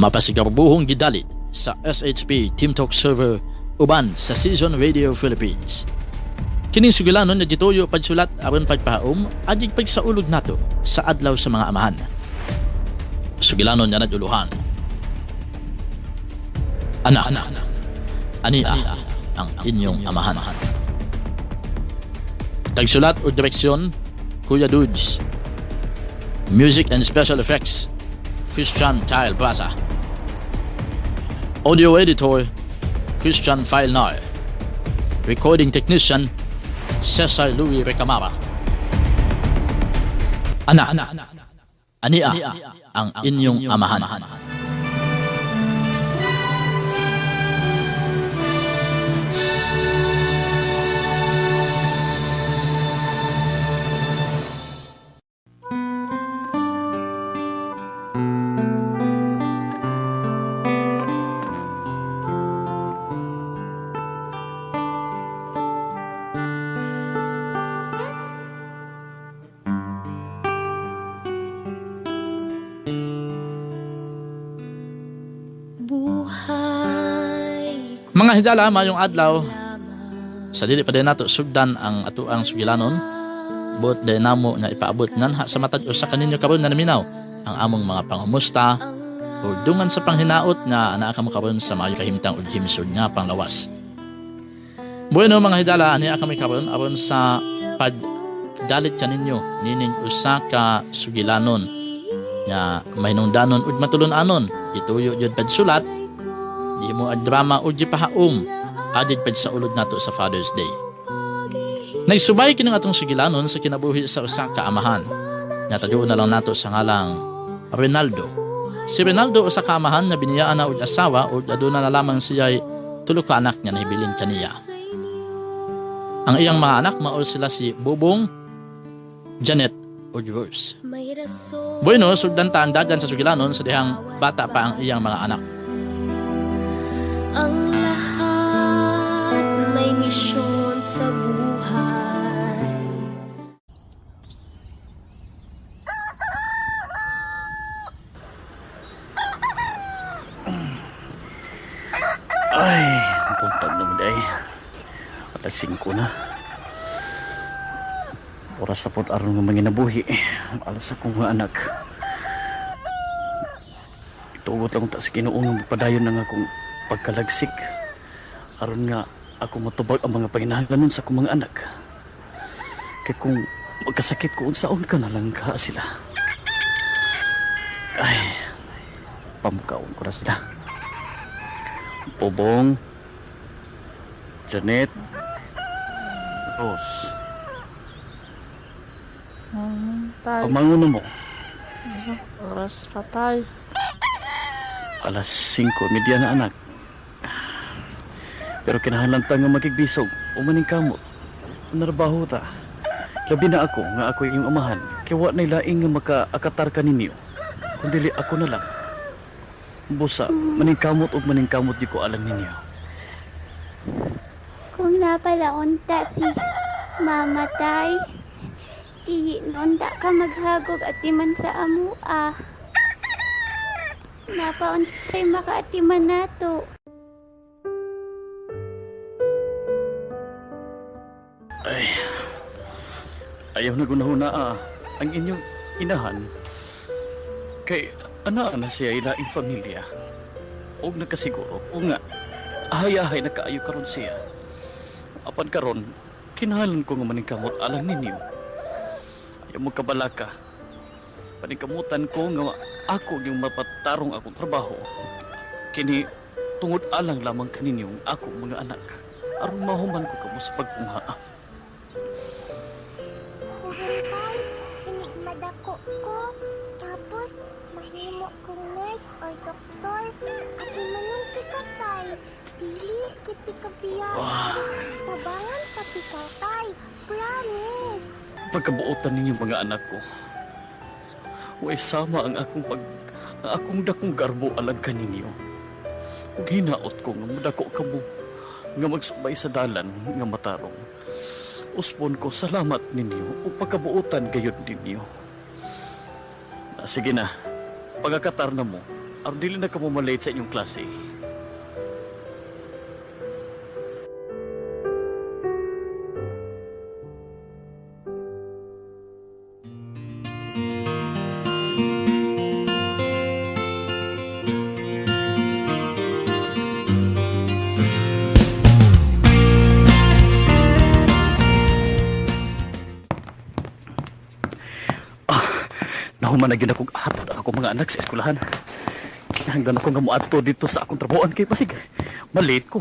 Mapasigarbuhong gidalit sa SHP Team Talk Server uban sa Season Radio Philippines. Kining sugilanon nga gituyo pagsulat aron pagpahaom adig pagsaulog nato sa adlaw sa mga amahan. Sugilanon nga naguluhan. Anak, ania ang inyong amahan. Tagsulat o direksyon, Kuya Dudes. Music and special effects, Christian Kyle Plaza. Audio editor, Christian Filnar. Recording technician, Cesar Louis Recamara. Anak, ania ang inyong amahan. Buhay Mga higala, mayong adlaw, sa dili pa din nato sugdan ang atuang sugilanon, buot din namo nga ipaabot nganha sa matag usa kaninyo karon nga naminaw ang among mga pangumusta o dungan sa panghinaot nga anaa kamo karon sa maayo kahimtang ug himsog nga panglawas. Bueno, mga higala, ania kami karon aron sa pagdalit kaninyo nining usa ka sugilanon nga mahinungdanon ug matulun-anon, ituyo jud pagsulat, di mo ag drama ug gipahaom adid pag sa ulod nato sa Father's Day. Nagsubay kining atong sugilanon sa kinabuhi sa usa ka amahan nga taguon na lang nato sa ngalang Rinaldo. Si Rinaldo usa ka amahan nga biniyaan na og asawa ug aduna na lamang siya'y tulo ka anak nga nahibilin kaniya. Ang iyang mga anak mao sila si Bobong, Janet ug Rose. May rason. Bueno, sugdan ta ang dagan sa sugilanon sa dihang bata pa ang iyang mga anak. Ang lahat may misyon sa buhay. Ay, buntag naman ay. Alas 5 na. Oras na po aron nga manginabuhi. Alas akong mga anak. Itugot lang ta sa Ginoo nga magpadayon ng akong pagkalagsik. Aron nga ako matubag ang mga panginahanglanon sa akong mga anak. Kay kung magkasakit ko unsaon ka na lang ka sila. Ay, pamukaon ko na sila. Bobong, Janet, Rose. Tay, Pamangon na mo. oras patay. Alas 5:30 na, anak. Pero kinahanglan ta nga magigbisog. Umaning kamot. Narbaho ta. Labi na ako nga ako iyong amahan. Kaya wa na'y laing nga makaakatar ka ninyo. Kung dili ako na lang. Busa, maningkamot og maningkamot di ko alam ninyo. Kung napala unta si mama tay, dili unta ka maghagog atiman sa amua. Napauntay makaatiman nato. Ay, ayaw na gunahuna ah, ang inyong inahan. Kay anaa na siya ilaing pamilya. Og nakasiguro, o nga, ahay-ahay na kaayo karon siya. Apan karon, kinahanglan ko nga maningkamot alang ninyo. Ayaw mo kabalaka. Paningkamutan ko nga ako yung mapatarong akong trabaho. Kini, tungod alang lamang kaninyong akong mga anak. Aron mahuman ko kamo sa pagpungha. Tay, inigmadako ko. Tapos, mahimo kong nurse or doktor. At imanong ka, tay. Dili, kiti ka biya. Tabangan ka pikaw, tay. Promise. Pagkabuotan ninyo mga anak ko. Way sama ang akong pag ang akong dakong garbo alang kaninyo. Ug hinaot ko nga modako kamo nga magsubay sa dalan nga matarong. Usbon ko salamat ninyo ug pagkabuotan gayud ninyo. Sige na, pagakatar na mo. Aron dili na kamo malate sa inyong klase. Nahuman na gyud akong hatod ang akong mga anak sa eskwelahan. Kinahanglan ako nga moadto dito sa akong trabahoan kay pasig. Malate ko.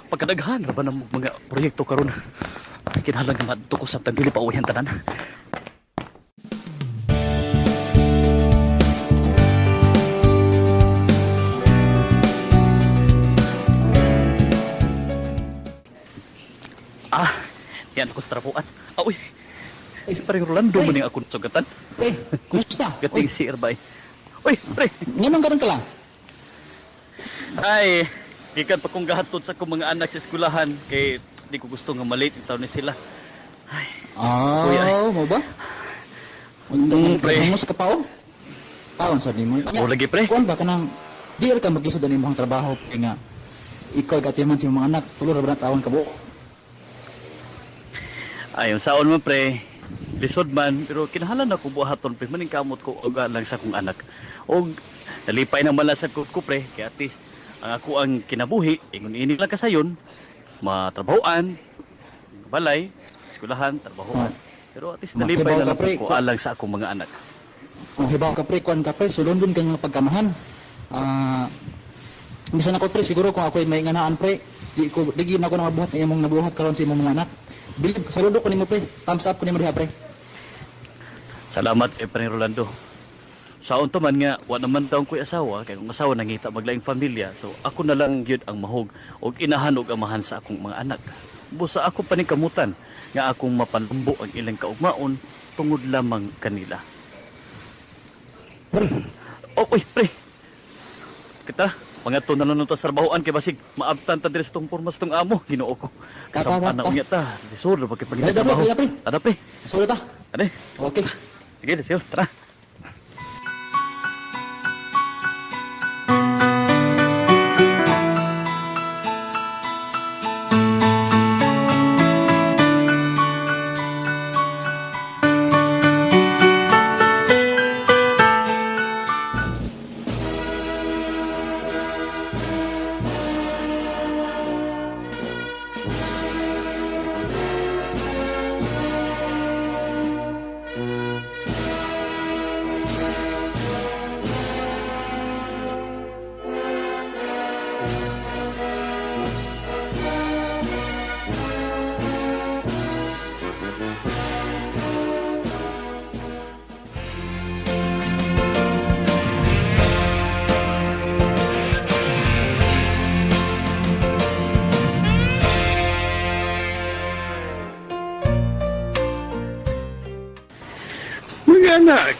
Pagkadaghan ra ba ng mga proyekto karon. Ay, kinahanglan nga maadto ko samtang dili pa uwi ang tanan. Ah, yan ako sa trabahoan. Ah, uy. Si parang Rolando man yung akong sugatan. Pre, kumusta? Gating si Irbay. Uy, pre. Nganong karon ka lang? Ay, gikan pa kong gahatod sa akong mga anak sa eskwelahan kay di ko gusto nga malate yung taon ni sila. Ah, Uy, ay. mo ba? Pre. Kumusta ka pa oh? Taon sa nimo. O, lagi, pre. Kuan ba kanang di ra ka maglisod ani imong trabaho kay nga ikaw gatiman sa imong mga anak, tulo ra ba na taon ka buok? Ayon saon man pre, lisod man pero kinahanglan ako buhaton pre maning kamot ko og lang sa akong anak. Og nalipay na man lang sa ko pre kay at least ang ako ang kinabuhi ingon ini lang kasayon matrabahoan, balay, eskwelahan, trabahoan. Pero at least nalipay na Makibaw lang ka, pre. ko alang sa akong mga anak. Kung hibaw ka pre, kuan ka pre, sulundon ka nga pagkamahan. Ah, bisan ako pre, siguro kung ako'y may nganaan pre, di ko di gyud ako na mabuhat ang imong nabuhat karon sa imong mga anak. Bilib, saludo ko nimo pre. Thumbs up ko nimo diha pre. Salamat kay Pre Rolando. Sa unto man nga, wa naman taong ko'y asawa, kay kung asawa nangita maglaing pamilya, so ako na lang gyud ang mahog og inahan og amahan sa akong mga anak. Busa ako paningkamutan nga akong mapanumbo ang ilang kaugmaon tungod lamang kanila. Oh, uy, pre. Kita, mga na lang ta sa trabahoan kay basig maabtan ta diri sa tong pormas tong amo, Ginoo ko. Kasamaan na unya ta. Lisod ra ba kay pangita Dali, dali, trabaho. dali, pre. Tara pre. Saludo ta. Ade. Okay. Sige, let's go. Tara. Mga anak,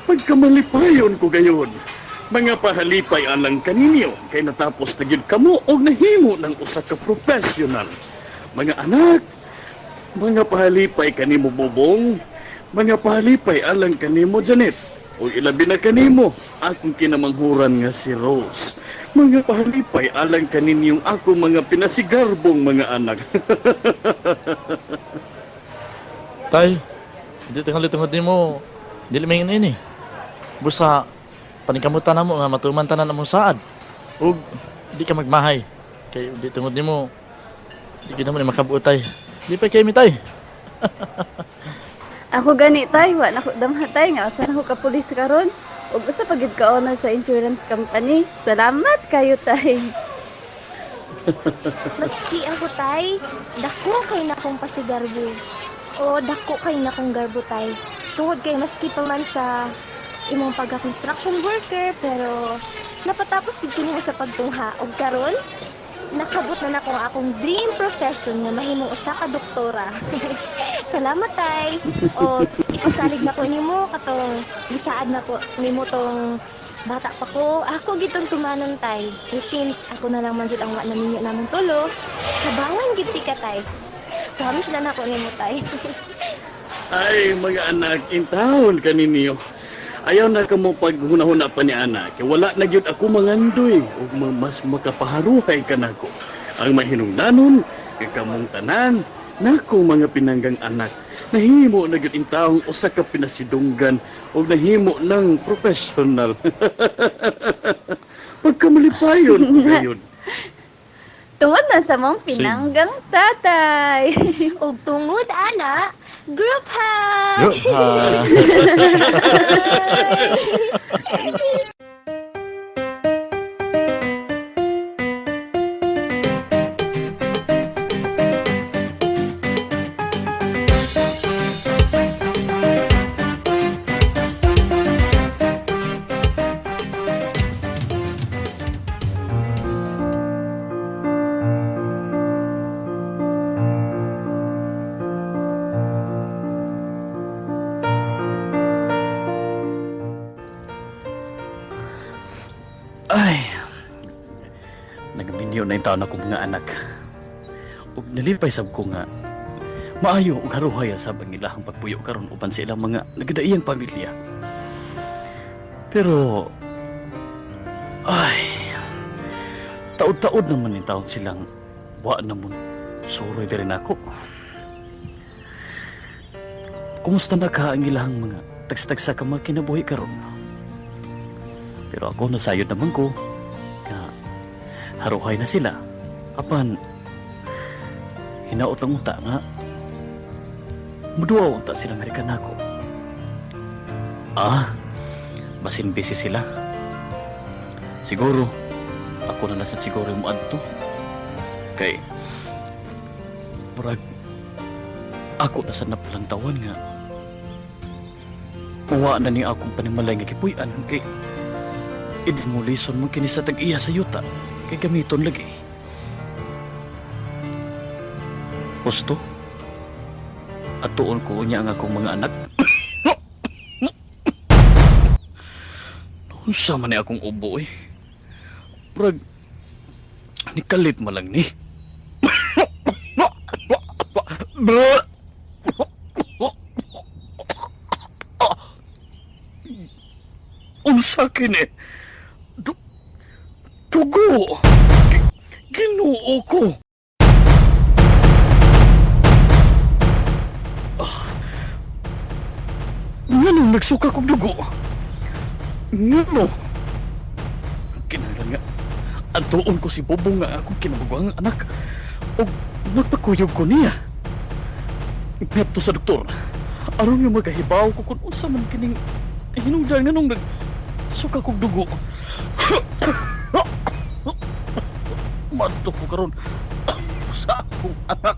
pagkamalipayon ko gayon, mga pahalipay alang kaninyo, kay natapos na gyud kamo og nahimo ng usa ka professional. Mga anak, mga pahalipay kanimo Bobong, mga pahalipay alang kanimo Janet, o ilabi na kanimo akong kinamanghuran nga si Rose. Mga pahalipay alang kaninyong ako mga pinasigarbong mga anak. Tay, di tingali tungod nimo, dili may ini. Busa paningkamutan namo nga matuman tanan among saad. Ug di ka magmahay kay di tungod nimo di gid namo ni makabuot tay. Di pa kay mi tay. Ako gani tay, wa na ko damha tay nga usa na ko ka pulis karon. Ug usa pa gid ka owner sa insurance company. Salamat kayo tay. Maski ako tay, dako kay na kong pasigarbo. O dako kay na kong garbo tay. Tungod kay maski pa man sa imong pagka-construction worker pero napatapos gid kini sa pagtungha og karon nakabot na nako ang akong dream profession nga mahimong usa ka doktora. Salamat tay. O ipasalig na ko nimo katong gisaad na ko nimo tong bata pa ko. Ako gitong tumanon tay. Kay since ako na lang man jud ang wa naminyo namong tulo, kabangan gid ti ka tay. Promise lang ako nimo tay. Ay, mga anak, intawon kaninyo. Ayaw na kamo paghunahuna pa ni ana kay wala na gyud ako mangandoy ug mas makapaharuhay kanako. Ang mahinungdanon kay kamong tanan nako mga pinanggang anak nahimo na gyud intawong usa ka pinasidunggan ug nahimo ng professional. Pagkamalipayon ko gayon. Tungod na sa mong pinanggang tatay. Ug tungod ana, group hug. Group hug. Ay, nagminyo na yung taon akong mga anak. Ug nalipay sab ko nga, maayo ug haruhay sab ang ilahang pagpuyo karon uban sa ilang mga nagdaiyang pamilya. Pero, ay, taod-taod naman yung taon silang wa namon suroy diri nako. Kumusta na ka ang ilahang mga tagsa-tagsa ka mga kinabuhi karon? Pero ako nasayod naman ko nga haruhay na sila. Apan hinaot lang unta nga muduwa unta sila nga nako. Ah, basin busy sila. Siguro ako na nasad siguro yung muadto. Kay murag ako nasad na palantawan nga muwa na ni akong panimalay nga gipuy-an kay idmulison mo kini sa tag-iya sa yuta kay gamiton lagi. Husto, atuon ko unya ang akong mga anak. Unsa man ni akong ubo eh. Murag nikalit man lang ni. Unsa kini? Dugo! Ginoo ko! Ah. Nganong nagsuka kog dugo? Ngano? Kinahanglan nga, antuon ko si Bobong nga akong kinamugwang anak ug magpakuyog ko niya. Ngadto sa doktor, aron nga magahibaw ko kung unsa man kining hinungdan nganong nagsuka kog dugo. Madto ko karon sa akong anak.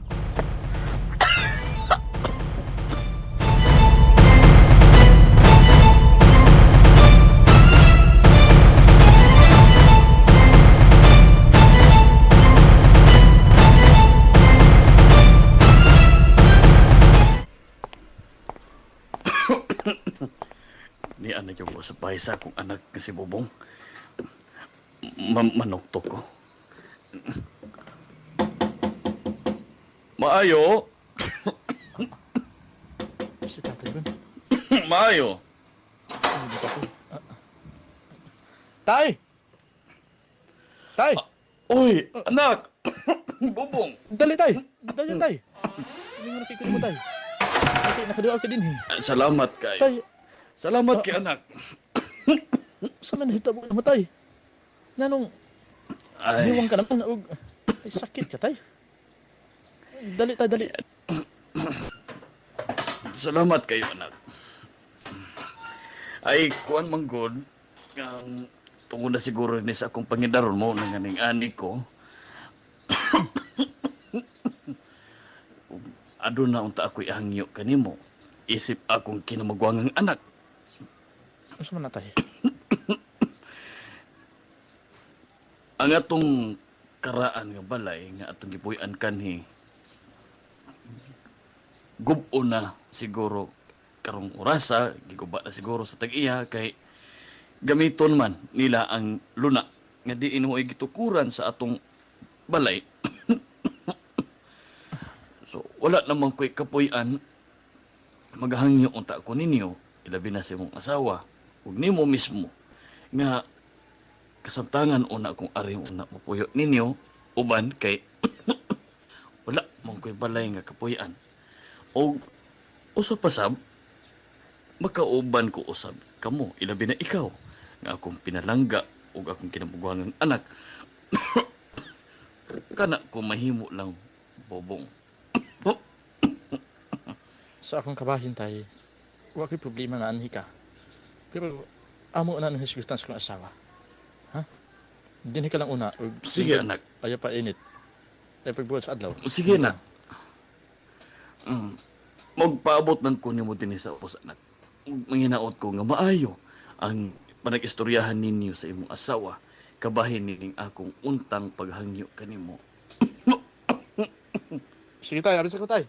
Ni ana yung sa bahay sa akong anak nga si Bobong. Manokto ko. Maayo. Si tatay ron. Maayo. Tay! Tay! Uy, anak. Bobong. Dali tay! Dali tay! Hindi mo nakikita mo tay. Okay, nakaduaw ka din eh. Salamat kay. Tay, Salamat kay anak. sa man hitabo mo tay? Nanong Ay, hiwang ka naman og ay, sakit ka tay. Dali tay, dali. salamat kayo anak. Ay, kuan man gud. Ang tungod na siguro ni sa akong pangidaron mo nang aning ani ko. Aduna unta ako'y hangyo kanimo. Isip akong kinamagwangang anak. Unsa man na tay? Ang atong karaan nga balay nga atong gipuy-an kanhi gubo na siguro karong orasa, giguba na siguro sa tag-iya kay gamiton man nila ang luna nga diin mo ay gitukuran sa atong balay. So wala namang ko'y kapuy-an, maghangyo unta ko ninyo, ilabi na sa imong asawa. Ug nimo mismo nga kasabtangan una kung ari una mopuyo ninyo uban kay wala man ko'y balay nga kapuy-an. Og usa pa sab, makauban ko usab kamo, ilabi na ikaw nga akong pinalangga ug akong kinabugangang anak. Kana ko mahimo lang, Bobong. Sa akong kabahin, tay, wa ko'y problema nga anhi ka. Pero amo na nang hisgutan sa akong asawa. Ha? Dinhi ka lang una. Ug Sige, anak. Ayaw pa init. Ay pagbuhat sa adlaw. Sige na. Magpaabot man ko nimo dinhi sa ubos, anak. Ug manginaot ko nga maayo ang panag-istoryahan ninyo sa imong asawa. Kabahin nining akong untang paghangyo kanimo. Sige tay, alis ako, tay.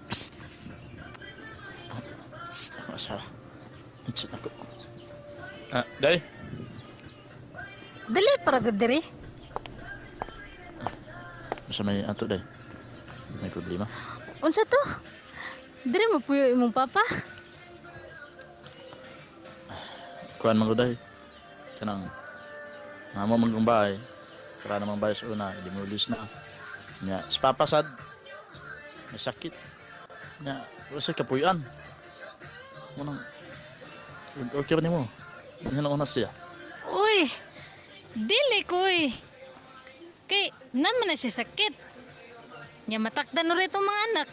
Psst. Psst, ako asawa. Itchit ako. Ah, day. Dili para gud diri. Sa may ato, day. May problema. Unsa to? Diri mo puyo imong papa. Kuan man ko, day. Kanang namo man bahay. Kara namang bahay sa una, demolis na. Nya, si Papa sad may sakit. Nya, wala siya kapuyan. Munang okay ba nimo? Ano na una siya? Uy. Dili ko uy. Kay naman na siya sakit. Nya matakdan na itong mga anak.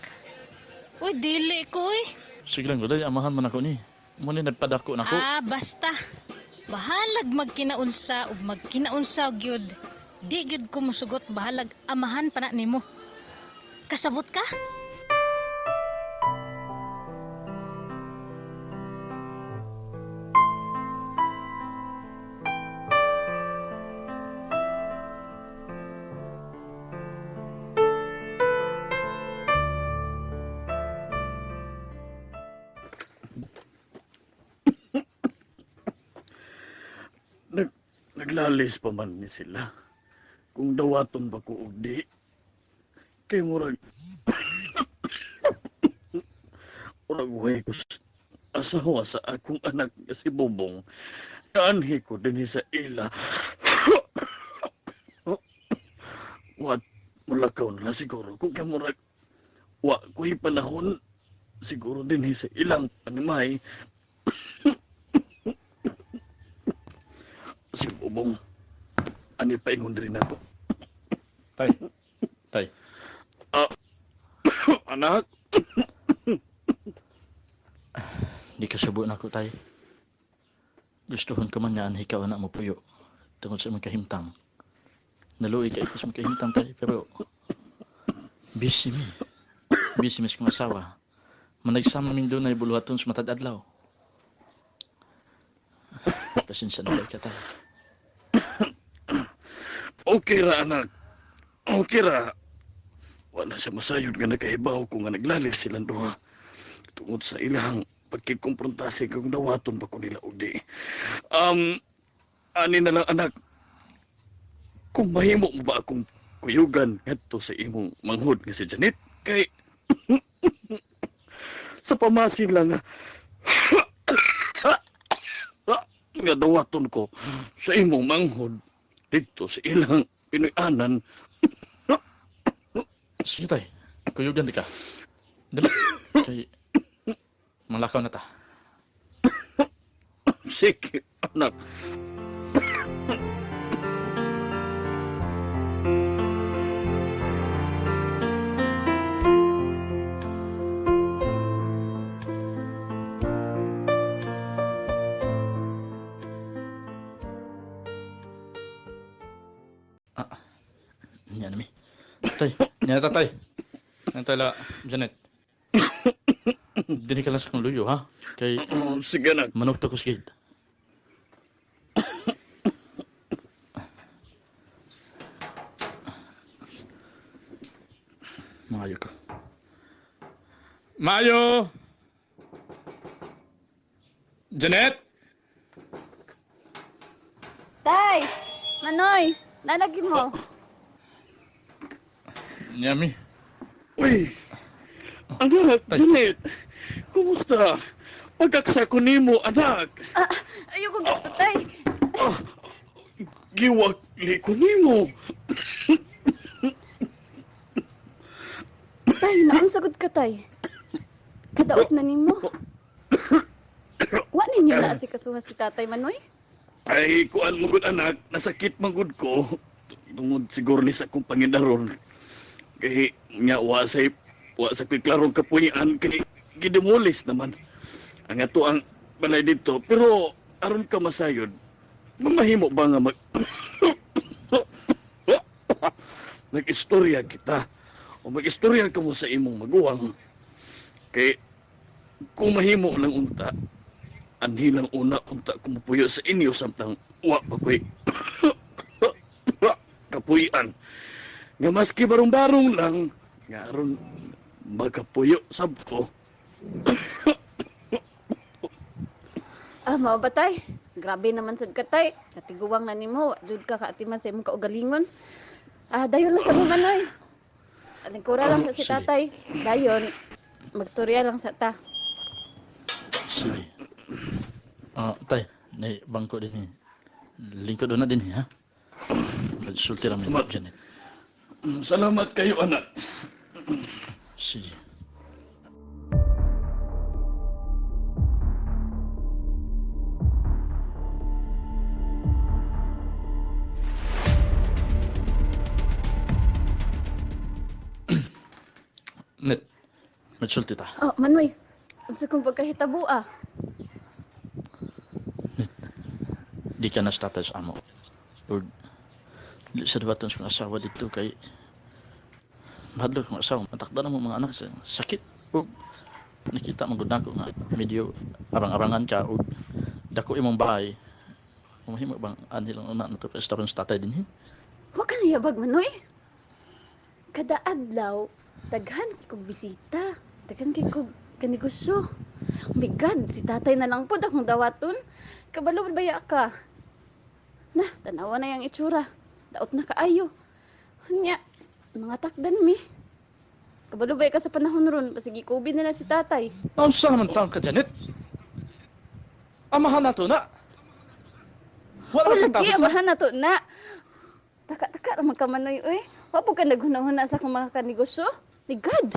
Uy, dili ko uy. Sige lang, guday, amahan man ako ni. Muna nagpadako na ko. Ah, basta. Bahalag magkinaunsa ug magkinaunsa gyud. Di gyud ko musugot, bahalag amahan pa na nimo. Kasabot ka? Naglalis pa man ni sila. Kung dawaton ba ko og di. Kay murag murag way ko asawa sa akong anak nga si Bobong. Kaanhi ko dinhi sa ila. Wat mulakaw na lang siguro kung kay murag wa ko'y panahon siguro dinhi sa ilang panimay. Si Bobong, ani paingon diri nako. Tay. Tay. Anak, Di ka subo na ako, tay. Gustuhon ko man nga anhi ka na mo puyo. Tungod sa imong kahimtang. Naluoy kay ko sa imong kahimtang, tay. Pero busy mi. Busy mi sa kong asawa. Managsama min doon ay buluhaton sa matag adlaw. Pasensya na kay ka, tay. Okay ra, anak. Okay ra. Wala siya masayod nga nakahibaw ko nga naglalis silang duha. Tungod sa ilang pagkikomprontasi kung dawaton ba ko nila og di. Ani na lang, anak. Kung mahimo mo ba akong kuyugan ngadto sa imong manghud nga si Janet kay sa pamasin lang nga nga dawaton ko sa imong manghud dito sa ilang Pinoy-anan. Sige, tay. Kuyugan di ka. Dali. Kay malakaw na ta. Sige, anak. Nya na mi. Tay, nya na ta, tay. Nantay la, Janet. Dini ka lang sa kong luyo, ha? Kay Oh, sige, anak. manok to ko sa gate. Maayo ko. Maayo! Janet! Tay! Manoy! Nalagi mo. Nyami. Uy! Anak, Janet! Kumusta? Pagkaksa ko nimo, anak. Ayoko gasa, tay. Giwakli ko nimo. Tay, naunsa gud ka, tay? Kadaot na nimo. Wa ninyo na si kasuha si Tatay Manoy? Ay, kuan mo gud anak, nasakit man gud ko. Tungod siguro ni sa akong pangidaron. Kay nga wa say wa sa ko'y klarong kapuy-an kay gidemolis naman. Ang ato ang balay dito, pero aron ka masayod, mamahimo ba nga mag nag-istorya kita o mag-istorya ka mo sa imong maguwang kay kung mahimo lang unta anhilang una unta kumupuyo sa inyo samtang wa pa ko'y kapuy-an nga maski barong-barong lang nga aron makapuyo sab ko. Ah, mao ba, tay? Grabe naman sad ka, tay. Katiguwang na nimo, wa jud ka kaatiman sa imong kaugalingon. Ah, dayon lang sa mo, Manoy. Alingkura lang sa si Sige. tatay. Dayon, magstorya lang sa ta. Sige. Ah, tay, nay bangko din eh. Lingkod na din eh, ha? Sulti ra mi Janet. Salamat kayo anak. Sige. Net, magsulti ta. Oh, Manoy, unsa kong pagkahitabo ah? Di ka na sa tatay sa amo. Or, di sa dawatan sa mga asawa dito kay mahadlok ang asawa. Matakda na mo mga anak sa sakit. O, nakita mo gud nako nga medyo arang-arangan ka o dako imong bahay. Mahimo bang anhi lang una nato pa sa tatay din? Wa ka nayabag, Manoy. Kada adlaw, daghan kog bisita. Daghan kay kog kanegosyo. Oh my God, si tatay na lang pod akong dawaton. Kabalo ba ka? Na, tanawa na yang itsura. Daot na kaayo. Nya, mga takdan mi. Kabalo ba ka sa panahon ron? Pasigi COVID na na si tatay. Naunsa naman taon ka, Janet? Amahan na to na. Wala Oh, ka lagi, takot sa... amahan na to na. Taka-taka ra man ka, Manoy, uy. Wa po ka naghunahuna sa akong mga kanegosyo. My God!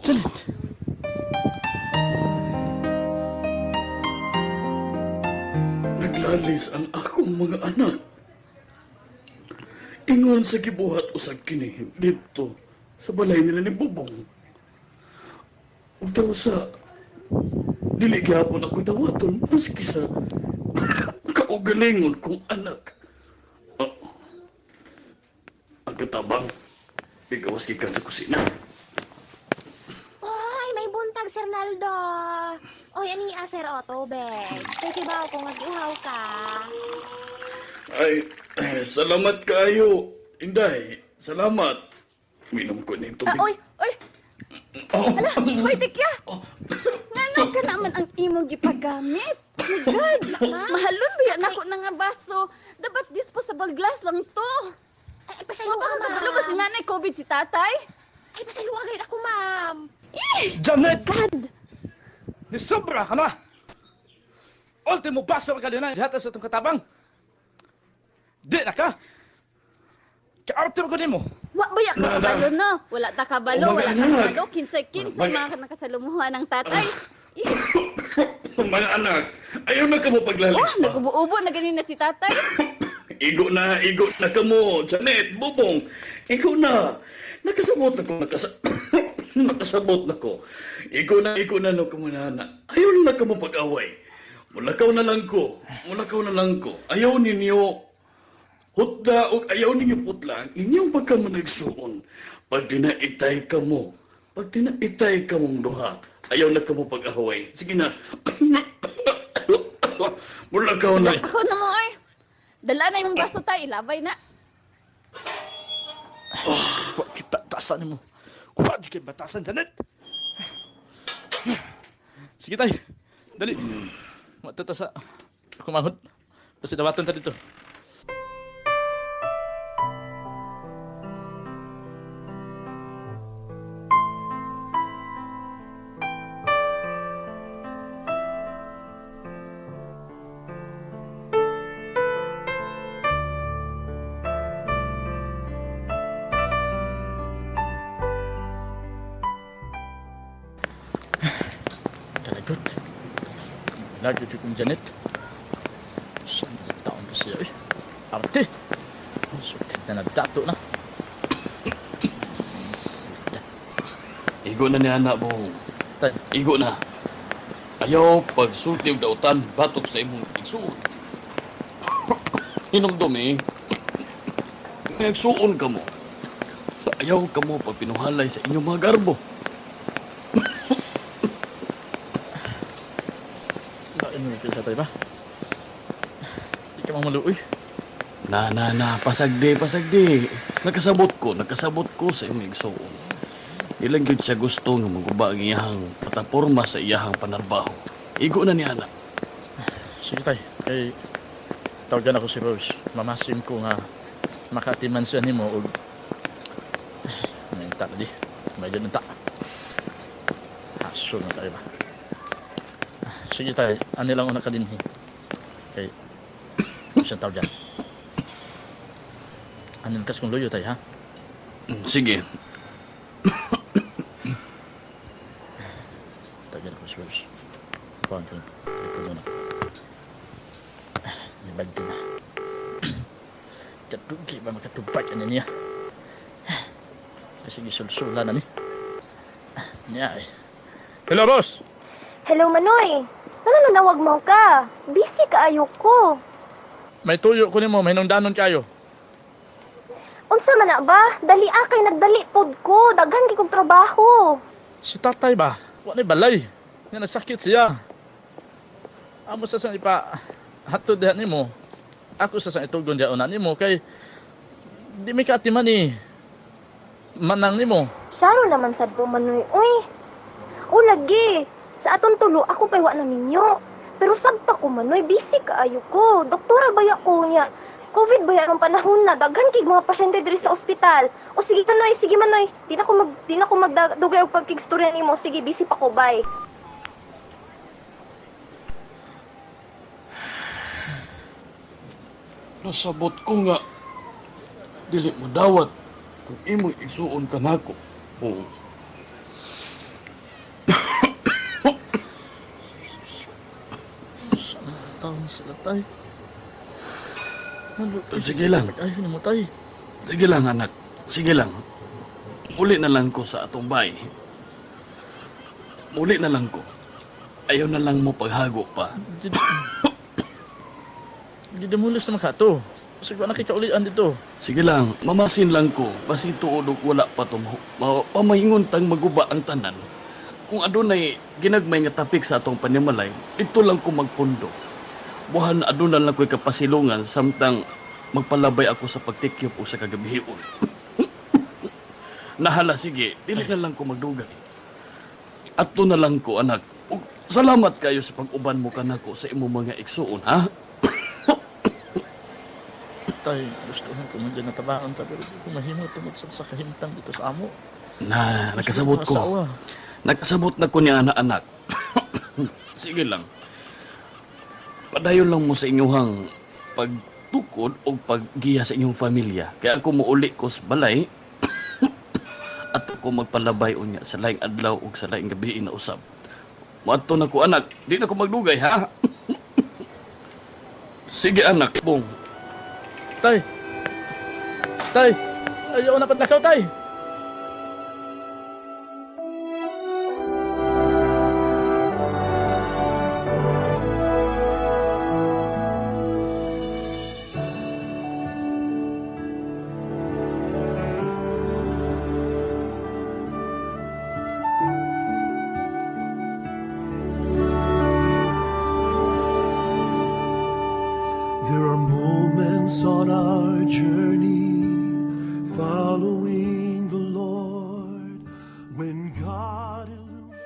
Janet! Naglalis ang akong mga anak. Ingon sa gibuhat usab kini didto sa balay nila ni Bubong. Ug daw sa dili gyapon ako dawaton maski sa kaugalingon kong anak. Oh. Ang katabang, bigawas gikan sa kusina. Oy, may buntag, Sir Naldo. Oy, ani ah, Sir Otto, be. Kay kibaw ko nga giuhaw ka. Ay, salamat kaayo, Inday. Salamat. Minom ko na yung Ah, tubig. oy, oy, Oh. Ala, hoy, tikya! Ngano ka naman ang imong gipagamit? My God! Mahalon ba yan ako na nga baso? Dapat disposable glass lang to. Ay, Wa pasaluwa, ba kabalo ba ma'am. si nanay COVID si tatay? Ay, pasaluwa gayud ako, ma'am. Janet! God! Nisobra ka na! Ultimo baso ka na dihata sa itong katabang! Di na ka! Kaarte mo ko nimo! Wa ba ya Na, na. kabalo no? Wala ta kabalo, Oh, wala mga ta anak. kabalo. Kinsay kinsay Mga- mga nakasalumuha ng tatay. Ih, Mga anak, ayaw na kamo paglalis oh, pa. nagubo-ubo na ganin na si tatay. Igo na kamo. Janet, Bubong, igo na. Nakasabot na ko, nakasabot na ko. Igo na no kamo na na. Ayaw na kamo pag-away. Mulakaw na lang ko. Mulakaw na lang ko. Ayaw ninyo hutda o ayaw ninyo putla ang inyong pagkamanagsuon. Pag dinaitay kamo, pag dinaitay kamong duha, ayaw na kamo pag-away. Sige na. Mulakaw na. Ako na mo oy. Dala na yung baso tay, ilabay na. Wa kay batasan nimo. Wa kay batasan, Janet! Sige tay, dali. Matata sa kumahod. Basta dawaton ta dito. Lagi jud kong Janet. Saan na taon ko siya eh? Arte! Sukit na nagdato na. Igo na ni anak bong. Tay, Igo na. Ayaw pagsulti og dautan batok sa imong igsuon. Hinumdum eh. Nagsuon ka mo. So ayaw ka mo pagpinuhalay sa inyong mga garbo. lain mo sa tay ba? Di ka mamaluoy. Na na na, pasagdi, pasagdi. Nakasabot ko sa imong igsuon. Ilang gyud siya gusto nga maguba ang iyahang plataporma sa iyahang panarbaho. Igo na ni anak. Sige tay, kay tawagan ako si Rose. Mamasim ko nga makatiman siya nimo og Nanta di. Medyo nanta. Haso na tayo ba? Sige tay, ano lang una ka dinhi. Kay siyang tawag dyan. Ano kas kung luyo tay ha? Sige. Tawagan ako si Rose. Kuhan ko. Telepono na. Nibag din na. Katugi ba makatubag ano niya? Kasi gisulsula na ni. Niya eh. Hello, boss! Hello, Manoy. Ano nanawag mo ka? Busy kaayo ko. May tuyo ko nimo, may nungdanon kayo. Unsa man na ba? Dali akay nagdali pod ko. Daghan kay kog trabaho. Si tatay ba? Wa ni balay. Nga nasakit siya. Amo sa san ipa hatod diha nimo. Ako sa san itugon diha una nimo kay di mi kaatiman ni manang nimo. Syaro naman sad mo, Manoy. Uy. O lagi. Sa atong tulo ako pay wa na minyo. Pero sabta ko Manoy, busy kaayo ko. Doktora baya ko niya. COVID baya ang panahon na daghan kay mga pasyente diri sa ospital. O sige Manoy, sige Manoy. Di na ko magdugay og pagkigstorya nimo. Sige, busy pa ko, bye. Nasabot ko nga dili mo dawat kung imong igsuon ka nako. Oo. Taon sila tay. Ano? Sige lang. Ay, nimo tay. Sige lang anak. Sige lang. Muli na lang ko sa atong bay. Muli na lang ko. Ayaw na lang mo paghago pa. Gidamulis naman ka to. Sige, wa nakikaulian dito. Sige lang, mamasin lang ko. Basin tuod og wala pa to. Pamahingon tang maguba ang tanan. Kung adunay ginagmay nga tapik sa atong panimalay, dito lang ko magpundo. Buhan aduna lang ko'y kapasilungan samtang magpalabay ako sa pagtikyop o sa kagabihion. Nahala, sige, dili na lang ko magdugay. Ato na lang ko, anak. Ug salamat kayo sa pag-uban mo kanako sa imong mga igsuon, ha? Tay, gusto ko man dyan natabaan ta pero di ko mahimo tungod sa kahimtang dito sa amo. Na, nakasabot ko. Asawa. Nakasabot na ko niya na anak. Sige lang. Padayon lang mo sa inyong pagtukod o paggiya sa inyong pamilya. Kaya ako muuli ko sa balay at ako magpalabay unya sa laing adlaw ug sa laing gabi na usab. Moadto na ko anak, di na ko magdugay ha. Sige anak, bong. Tay! Tay! Ayaw na padlakaw, tay! There are moments on our journey following the Lord when God illuminates.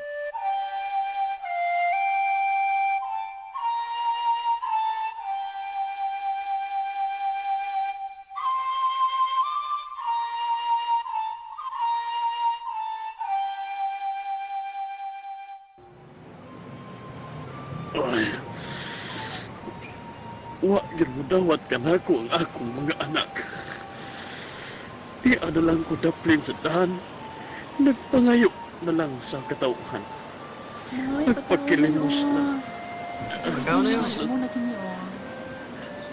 Wa gyud mo dawat kanako ang akong mga anak. Di na lang ko daplin sa dahan. Nagpangayo na lang sa katawhan. Manoy, Nagpakilimos na. Pagkaon na yun.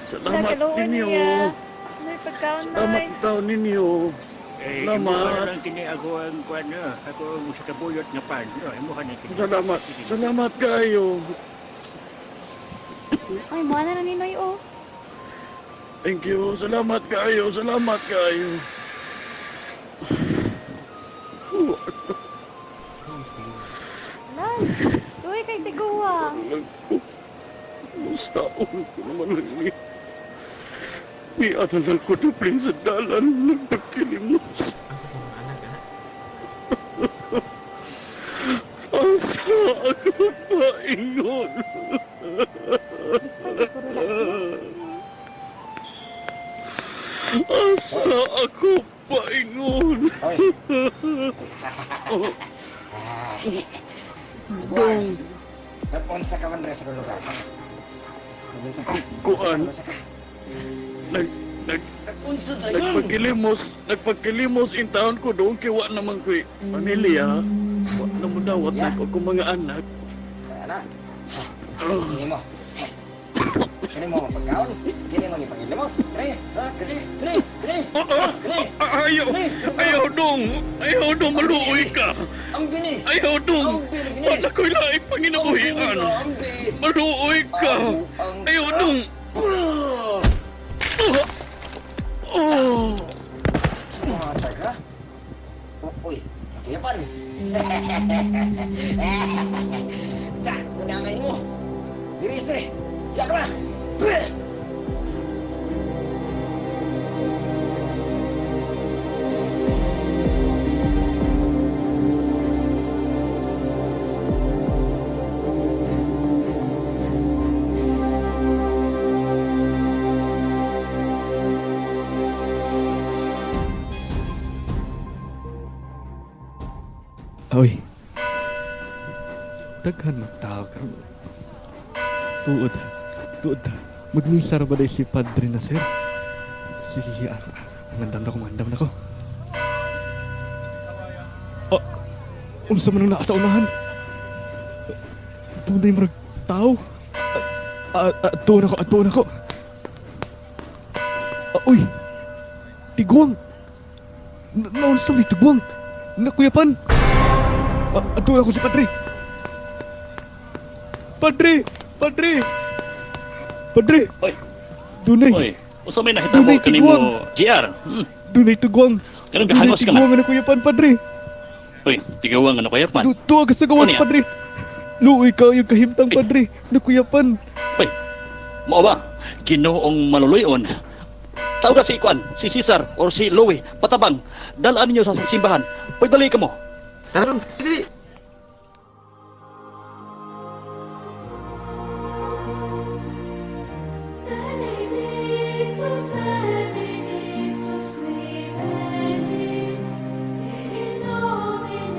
Salamat ninyo. Salamat daw ninyo. Eh, Salamat. imuha lang kini ako ang kuan no. Ako ang sa kabuyot nga pan. No, imuha ni kini. Salamat. Salamat kayo. Ay, mo na na ni Noy, oh. Thank you. Salamat kayo. Salamat kayo. Lan, uy, kay tiguang. Mustaon ko naman lang ni. Ni ano lang ko na sa dalan nagpakilimos. Asa ka mga anak, anak? Asa ako paingon. Asa ako paingon. Dong. Nag-unsa ka man rin sa lugar. Nag-unsa ka. Kuan. Nag-unsa ka. Nag nag Nag-unsa sa yun. Nagpagkilimos, nagpagkilimos in taon ko doon kay wa naman ko'y pamilya. Wa na mo dawat na ko akong mga anak. Ana. Gisingin mo. Kini mo pagkaon. Kini mo ni pagkilimos. Kini, ha? Kini, kini, kini. Kini. Ayaw, ayaw dong, ayaw dong, maluoy ka. Ang bini. Ayaw dong, wala ko'y laing panginabuhian. Maluoy ka. Ayaw dong. Oh. Mga taga. Uy, nakuyapan. Jack, unangay mo. Dirise. Jack na. Bleh! Oy. Daghan magtao karon. Tuod. Tuod. Magmisa ra ba day si Padre na sir? Sige, sige. Mandam na ko, mandam na ko. Oh, unsa man ang naa sa unahan? Tunay murag tao. Atuon ako, atuon ako. Uy! Tigwang! Naunsa may tigwang? Nakuyapan! Atuon ako si Padre! Padre! Padre! Padre! Oy. Dunay! Oy, usa may nahitabo Dunay kanimo tigwang! GR. Hmm. Dunay tugwang! Kanang Dunay gahangos ka man. tugwang nga nakuyapan, Padre! Oy, tigawang nga nakuyapan. Tuwa ka sa gawas, Ano yan? Padre! Luoy ka yung kahimtang, Padre! Nakuyapan! Oy, mao ba? Ginoong maluluyon. Tawag si Ikuan, si Cesar or si Louie, patabang. Dalaan ninyo sa simbahan. Pagdali ka mo. Tara dong, dili. Benedictus, Benedictus, qui venit, in nomine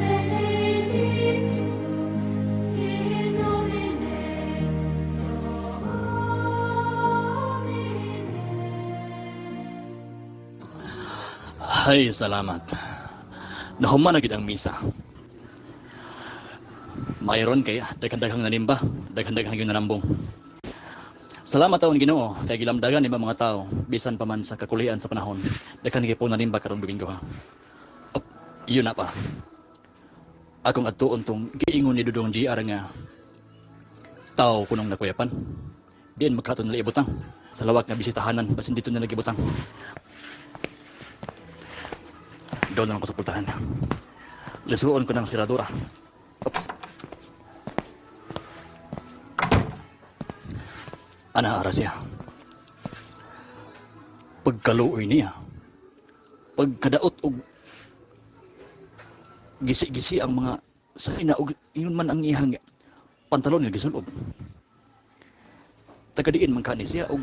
Benedictus, in nomine Domini. Ay, salamat. Nahuman na gid ang misa. Mayroon kay daghan-daghang nanimba, daghan-daghang yung nanambong. Salamat taon Ginoo kay gilamdagan nimo mga tao bisan pa man sa kakulian sa panahon. Daghan kay po nanimba karong Domingo ha. Op, yun na pa. Akong adtuon tong giingon ni Dudong GR nga tao kunong nakuyapan. Diin magkaton nila ibutang. Sa lawak nga bisitahanan basin dito nila gibutang. Doon na lang ako sa pultahan. Lisuon ko ng siradura. Oops. Ana ara siya. Pagkaluoy niya. Pagkadaot og gisi-gisi ang mga saina og ingon man ang iyang pantalon nga gisulob. Tagadiin man kani siya og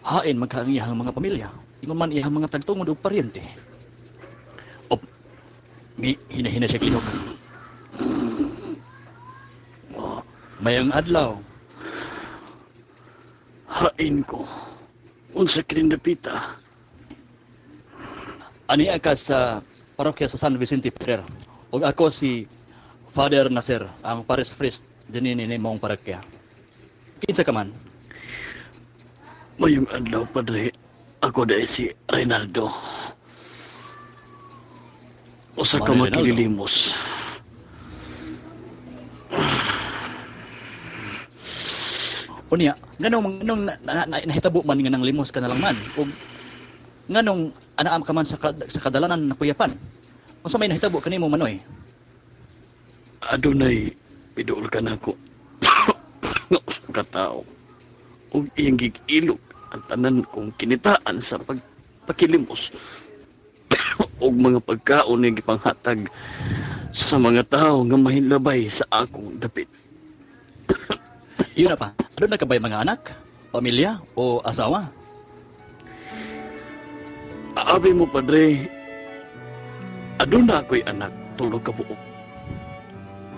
hain man ka ang iyang mga pamilya. Ingon man iyang mga tagtungod og paryente. Op, mi hinahina siya klihok. Mayang adlaw. Hain ko. Unsa kining dapita? Ani ka sa parokya sa San Vicente Ferrer. Og ako si Father Nasser, ang parish priest dinhi ni mong parokya. Kinsa ka man? Mayong adlaw, Padre. Ako dahil si Reynaldo. Usa ka Manoy Reynaldo. makililimos. Unya, nganong nganong nahitabo man nga nang limos ka na lang man ug nganong anaam ka man sa sa kadalanan na kuyapan. Unsa may nahitabo kanimo, Manoy? Adunay piduol ka nako nga usa ka tawo ug iyang gigilog ang tanan kong kinitaan sa pagpakilimos og mga pagkaon nga gipanghatag sa mga tawo nga mahilabay sa akong dapit. Yun na pa. Aduna ka ba'y mga anak, pamilya o asawa? Abi mo, Padre, aduna ako'y anak, 3 ka buok.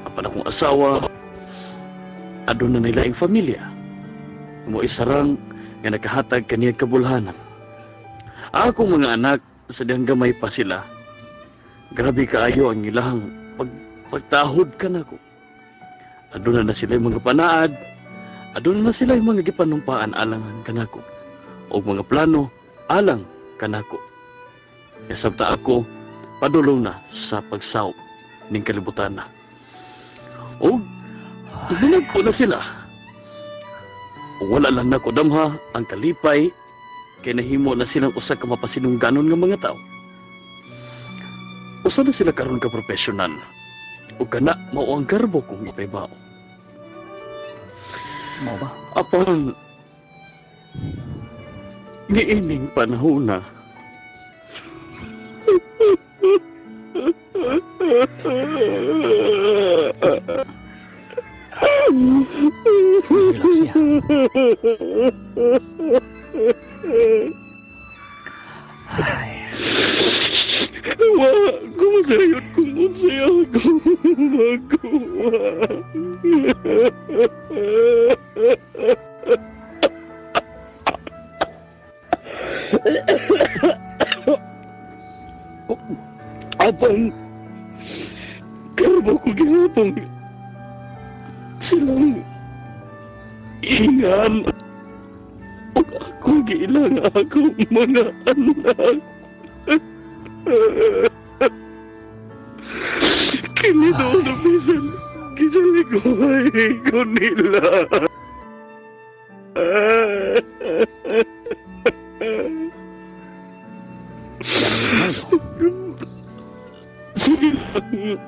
Apan akong asawa, aduna nila ang pamilya. Mo isarang nga nakahatag kaniya kabulhanan. Akong mga anak, sa dihang gamay pa sila. Grabe kaayo ang ilahang pagtahod kanako. Aduna na sila mga panaad, aduna na sila mga gipanumpaan alangan kanako. Og mga plano alang kanako. Kasabta ako, padulong na sa pagsawop ning kalibutan na. Og hinag ko na sila. Wala lang nako damha ang kalipay kay nahimo na silang usa ka mapasinungganon nga mga tao. Usa na sila karon ka profesional. Ug kana mao ang garbo kong ipaybao. Mao ba? Apan niining panahon na Relax siya. Wa, kumasayot kung unsay ako makuha. Apan, karbo ko gihapon silang ingan ug ako giilang akong mga anak. Kini doon na bisan gisaliguhay ko nila. Sige lang.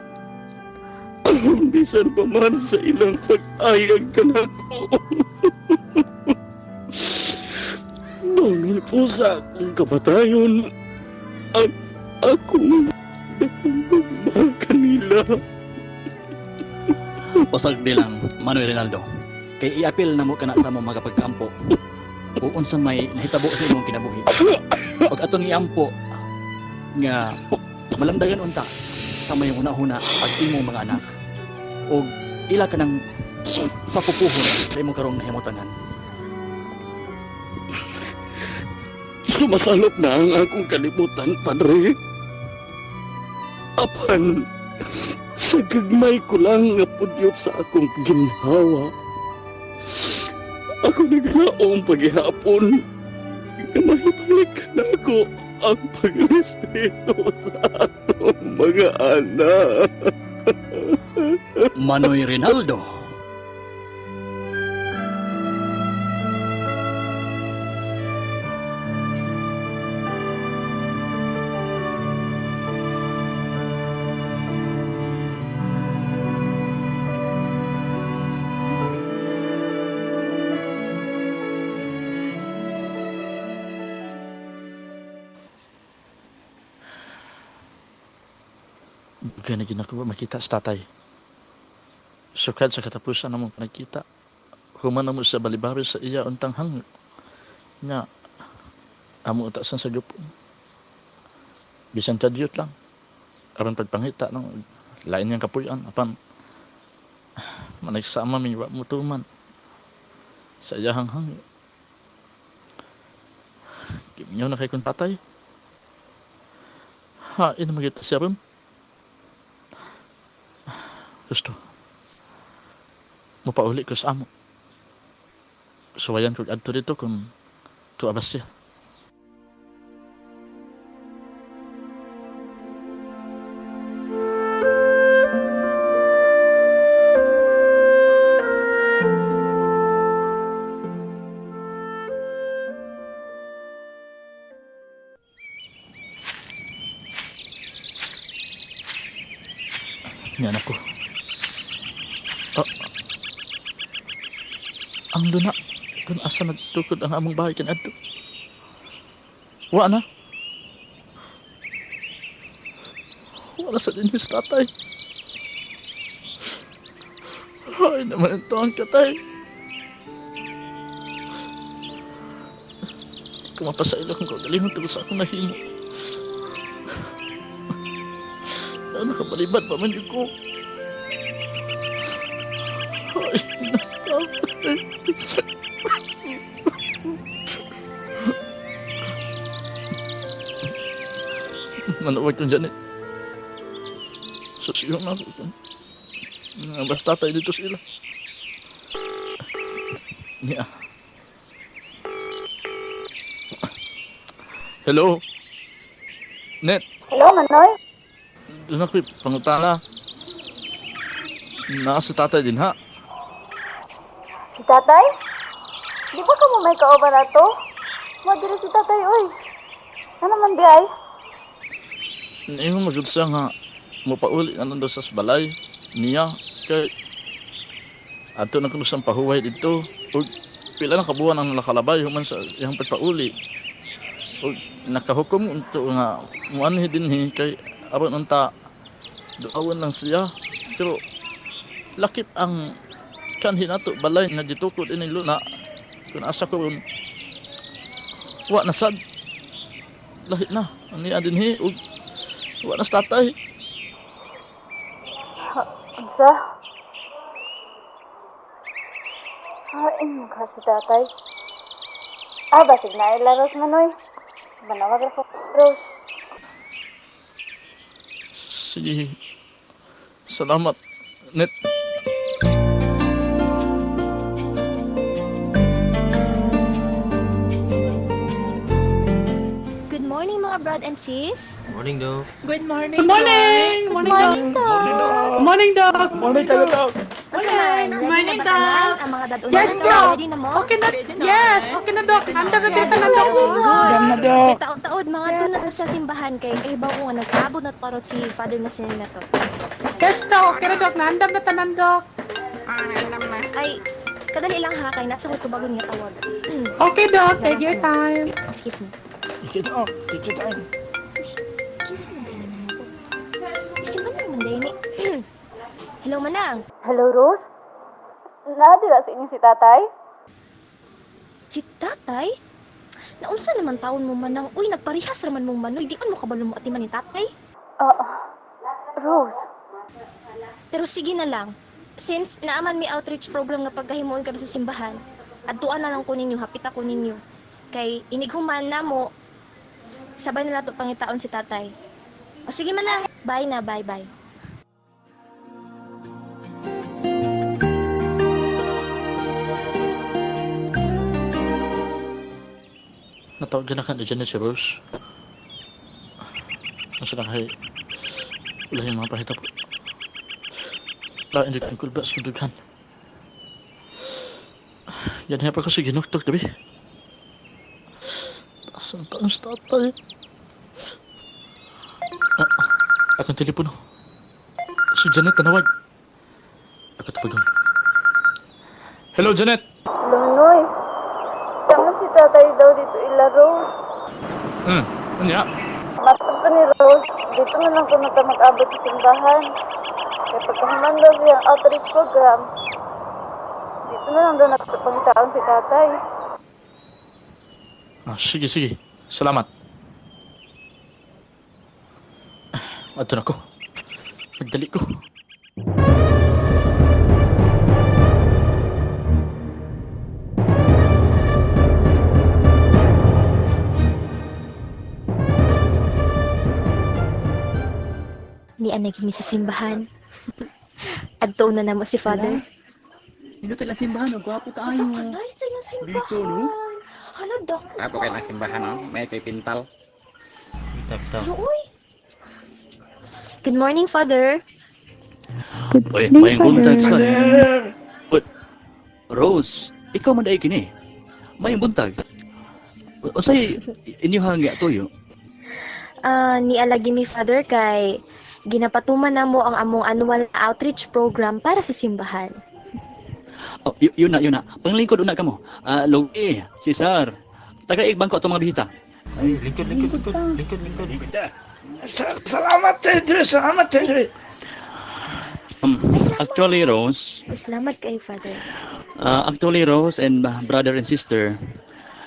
Bisan pa man sa ilang pag-ayag ka na ko. Bangon po sa akong kabatayon ang akong dakong gugma kanila. Pasag di lang, Manoy Reynaldo. Kay iapil na mo kana sa among mga pagkaampo o unsa may nahitabo sa imong kinabuhi. Pag atong iampo nga malamdagan unta sa may huna-huna ag imong mga anak og ila ka nang sa pupuhon sa imong karong nahimutangan. Sumasalop na ang akong kalibutan, Padre. Apan, sa gagmay ko lang nga pudyot sa akong ginhawa. Ako naglaong paghihapon nga mahibalik na ako ang pagrespeto sa atong mga anak. Manoy Reynaldo. Dugay na gyud nako makita sa tatay. Sukad sa katapusan namong panagkita, human na mo sa balibari sa iya untang hangyo. Nya, amo uta sa gupon. Bisan kadyot lang. Aron pagpangita ng lain niyang kapuy-an apan managsama mi wa mutuman sa iyahang hangyo. Giminyo na kay kong tatay. Hain na magita siya ron. Gusto. Mupauli ko sa amo. Suwayan kog adto dito kung tuwa ba siya. Yan ako. Ah, ang luna kung asa nagtukod ang among bahay kanadto. Wa na. Wala sa dinhi sa tatay. Ay naman ito ang katay. Di ko mapasailo kung kagalingon tungkol sa akong nahimo. Na nakabalibad pa man yun ko. Ay, nasa tatay. Manawag ko dyan eh. Sa siyo na ako. Basta tatay dito sila. Niya. Hello? Net, Hello, Manoy? doon ako'y pangutana. Naa si tatay din ha. Si tatay? Di ba ka mo may kauban na to? Madiri si tatay, oy. Ano man di ay? Ingon magud siya nga mopauli na lang daw sa balay niya kay adto na kuno siyang pahuway didto ug pila na kabuan ang nakalabay human sa iyang pagpauli ug nakahukom unto nga muanhi dinhi kay aron unta duawon lang siya pero lakip ang kanhi nato balay nga gitukod ining luna kun asa ko ron, wa na sad lahi na ang niya dinhi ug wa na sa tatay. Unsa? Ay, mukha si tatay. Ah, basig na ilaros, Manoy. Manawag ra ko, Rose. Sige. Salamat, Net. Good morning mga brad and sis. Morning, Doc. Good morning. Good morning. Good morning, Doc. Morning, Doc. Morning kayo, Doc. Unsa man? Ready Morning, na ba tanan? Doc. Ang mga dad-unan Yes, ka, Doc. ready na mo? Okay na. Yes, okay na, Doc. Andam na dito na, Doc. Good. Dam na, Doc. Kay taod-taod mga doon na sa simbahan kay kahibaw ko nga nagkaabot na parot si Father na na to. Yes, Doc. Okay na, Doc. Naandam na tanan, Doc. Ay, kadali lang ha kay nasa ko tubagon nga tawag. Okay, Doc. Take your time. Excuse me. Take your time. Take your time. Kinsa man dayni man ako? Si Manang man dayni. Hello Manang. Hello, Rose? Naadira sa inyo si tatay? Si Tatay? Naunsa naman taon mo Manang? Uy, nagparihas raman mong manoy. Di man mo kabalo mo atiman ni Tatay. Ah, Rose. Pero sige na lang. Since naaman may outreach program nga pagkahimuon karon sa simbahan, adtuan na lang ko ninyo, hapit ako ninyo. Kay inighuman na mo, sabay na nato pangitaon si tatay. O sige Manang, bye na, bye bye. Natawag na ka ni Janet si Rose. Nasa na kay ulahin mga pahita po. Lain di kong kulba sa dughan. Yan pa ko sa ginuktok, gabi. Taas ang taas tatay. Ah, akong telepono. Si Janet, tanawag. Ako tapagon. Hello, Janet! Hello, Manoy. Tama si tatay daw dito ila, Rose. Ano Matod pa ni Rose, dito na lang kuno ta mag-abot sa simbahan. Kaya pagkahuman daw siyang outreach program, dito na lang daw natupangitaon si tatay. Ah, sige, sige. Salamat. Ato na ko. Magdali ko. Ni anay gini sa simbahan. Adto na namo si Father. Nindot lang simbahan, oh. Gwapo kaayo. Nice sa iyong simbahan. Dito, no? Hala, dako. Ato kay lang simbahan, no? May kay pintal. Hala, uy. Good morning, Father. Oy, may buntag sa. Uy, Rose, ikaw man dai kini. May buntag. Usay inyuhang tuyo. Ah, nialagi mi Father kay ginapatuman namo ang among annual outreach program para sa simbahan. Oh, yun na, yun na. Panglingkod una kamo. Ah, Lugi, Cesar. Taga-igbang ko atong mga bisita. Ay, lingkod, lingkod, lingkod, lingkod, lingkod. Salamat, Tedre. Salamat, Tedre. Actually, Rose, Salamat kay Father. Actually, Rose and brother and sister,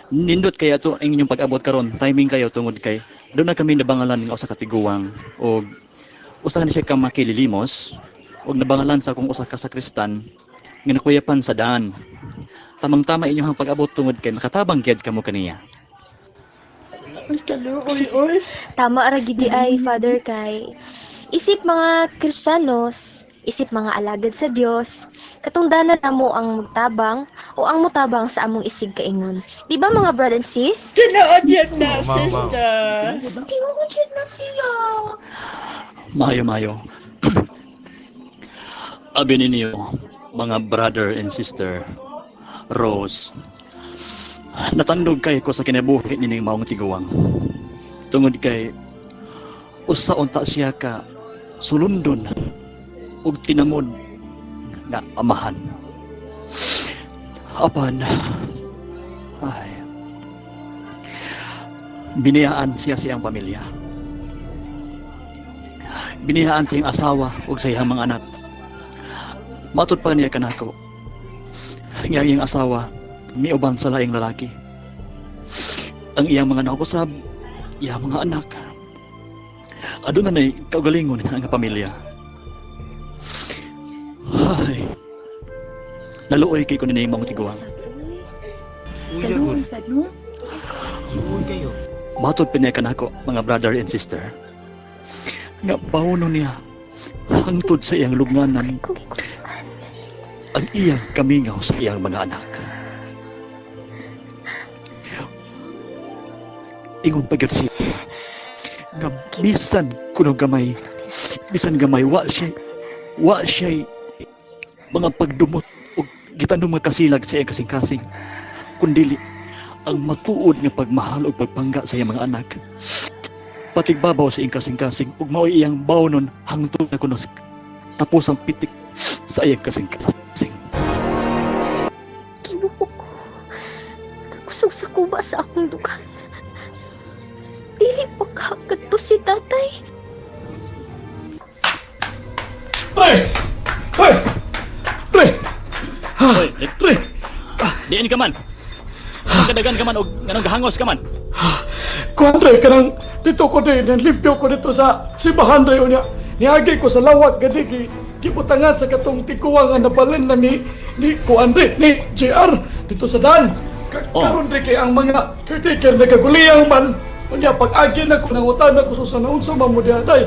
nindot kaya to ang inyong pag-abot karon. Timing kayo tungod kay doon na kami nabangalan nga usa ka tiguang og usa ni siya ka makililimos og nabangalan sa akong usa ka sakristan nga nakuyapan sa daan. Tamang-tama inyong pag-abot tungod kay nakatabang gyud kamo kaniya. Ay, kaluoy, oy. Tama ra gidi ay Father kay isip mga Kristiyanos, isip mga alagad sa Dios, katungdanan namo ang magtabang o ang mutabang sa among isig kaingon. Di ba mga brother and sis? Tinuod yun na, Wow, wow. sister. Tinuod yun na siya. Mayo, mayo. Abi ninyo, mga brother and sister, Rose, natandog kay ko sa kinabuhi nining maong tiguang. Tungod kay usa unta siya ka sulundon ug tinamod nga amahan. Apan, ay, biniyaan siya sa iyang pamilya. Biniyaan sa iyang asawa ug sa iyang mga anak. Matud pa niya kanako. Nga ang iyang asawa miuban sa laing lalaki. Ang iyang mga nakusab, iyang mga anak. Aduna nay kaugalingon nga pamilya. Ay. Naluoy kay ko ni maong tiguang. Uya, good. Uy, kayo. Matod pa niya kanako, mga brother and sister. Nga bawno niya hangtod sa iyang lubnganan ang iyang kamingaw sa iyang mga anak. Ingon pa gyud siya nga bisan kuno gamay, bisan gamay wa siya mga pagdumot o gitanom nga kasilag sa iyang kasing-kasing, kundili ang matuod nga pagmahal ug pagpangga sa iyang mga anak. Patigbabaw sa iyang kasing-kasing ug mao'y iyang bawnon hangtod na kuno tapos ang pitik sa iyang kasing-kasing. Kinuho ko. Kusog sa kuba sa akong dugan. Dili pa ka si tatay. Pre! Pre! Pre! Hoy, pre. Diin ka man. Kadagan ka man og nganong gahangos ka man. Kuan, Dre, kanang dito ko, Dre, nanlimpyo ko dito sa simbahan, Dre, unya. Niagi ko sa lawak, gani, gibutangan sa katong tiguang nga nabalin na ni Kuan, Dre, ni JR, dito sa daan. Karon, Dre, kay ang mga caretaker nagaguliyang man. Unya, pag-agi na ko, nangutan na ko sa naunsa man mo diha, day.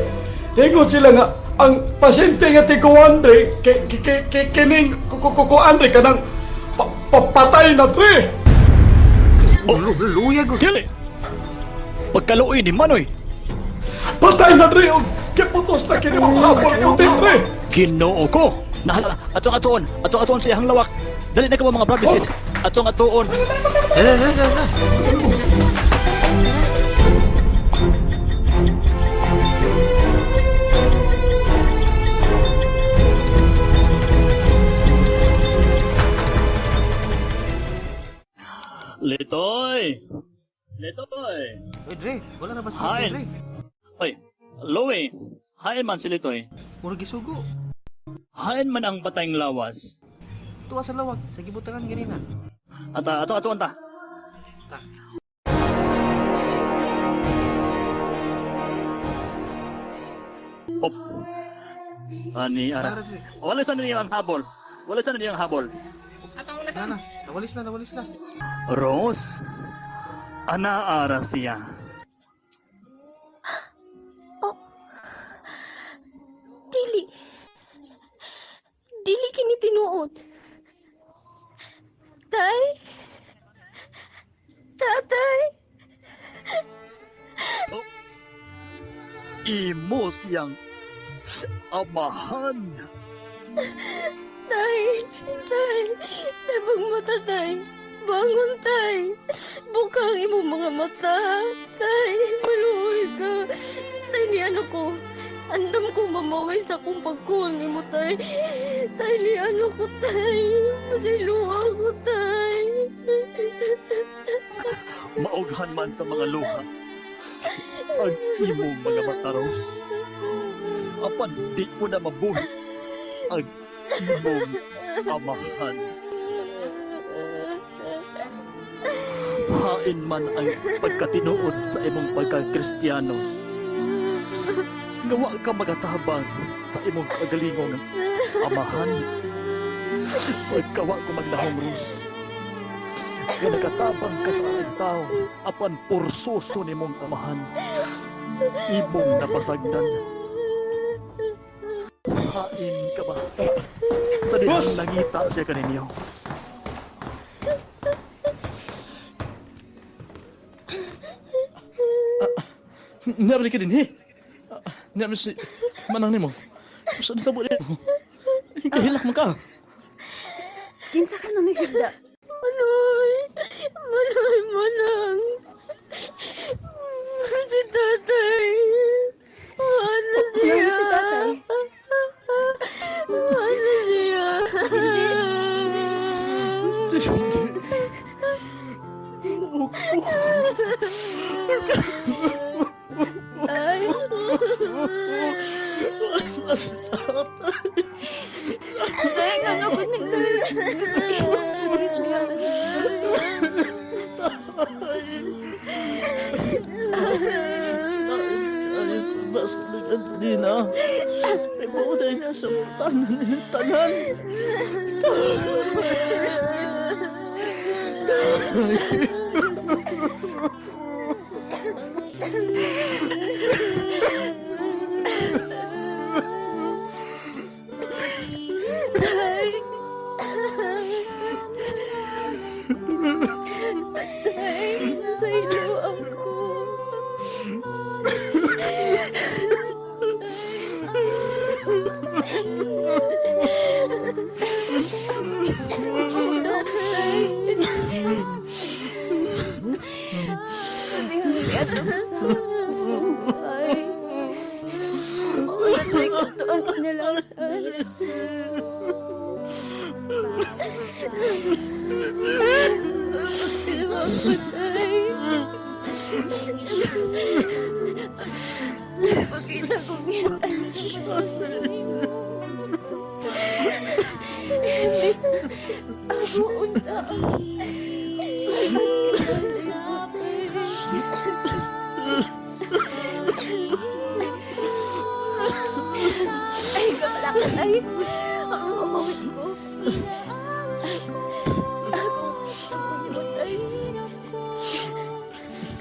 Tingon sila nga, ang pasyente nga tiguan, Dre, kay, kay, kay, kay, kining, kuan, Dre, kanang patay na, Dre. Oh, luya gud. Dili. Pagkaluoy ni Manoy. Patay na, Dre, og kiputos na kini mga habol puti, Dre. Ginoo ko. Nahala atong atuon, atong atuon sa iyang lawak. Dali na kamo mga brothers sis. Atong atuon. Dali, dali, dali, dali. Litoy. Litoy. Uy, Dre, wala na ba si Hi. Dre? Oy, Loy. Hain man si Litoy. Mura gisugo. Hain man ang batayng lawas. Tuwa sa lawag, sa gibutangan ganina. Ata ato atuon ta. Op. Ani ara. Wala sa niyo ang habol. Wala sa niyo ang habol. Na, na, nawalis na, nawalis na. Rose. Ana ara siya. Dili. Dili kini tinuod. Imo siyang amahan. Tay, tay, tay, mata, tay. Bangon, tay. Buka ang imong mga mata. Tay, maluoy ka. Tay, ni ano ko. Andam ko mamaway sa akong pagkuwang nimo, tay. Tay, ni ano ko, tay. Pasayloa ko, tay. Maughan man sa mga luha ang imong mga mataros. Apan di mo na mabuhi ang imong amahan. Hain man ang pagkatinuod sa imong pagkakristiyanos. Nga wa ka magatabang sa imong kagalingong amahan. Pagkawa ko magnahong Rus. Nga nakatabang ka sa aking tao, apan pursoso nimong amahan. Imong napasagdan. Hain ka ba? Sa dihang nangita siya kaninyo. Niya ka din, he. Niya si manang nimo. Sa nitabo nimo. Kahilak man ka. Kinsa ka nang nahigda? Manoy! Manoy, manang! Si tatay! Ano siya? Ano si tatay? Ano siya? Ay! Si tatay. Tay, ano ko Bas Angelina. Ay mo dahil niya sa tanan ng tanan. Tay, nasa ilo ako. Ay. Wala tayo katuan nila. Pakita ko Ako unta. Ay, kamalakad ay. Ang mamawit ko. Ako, ako ay.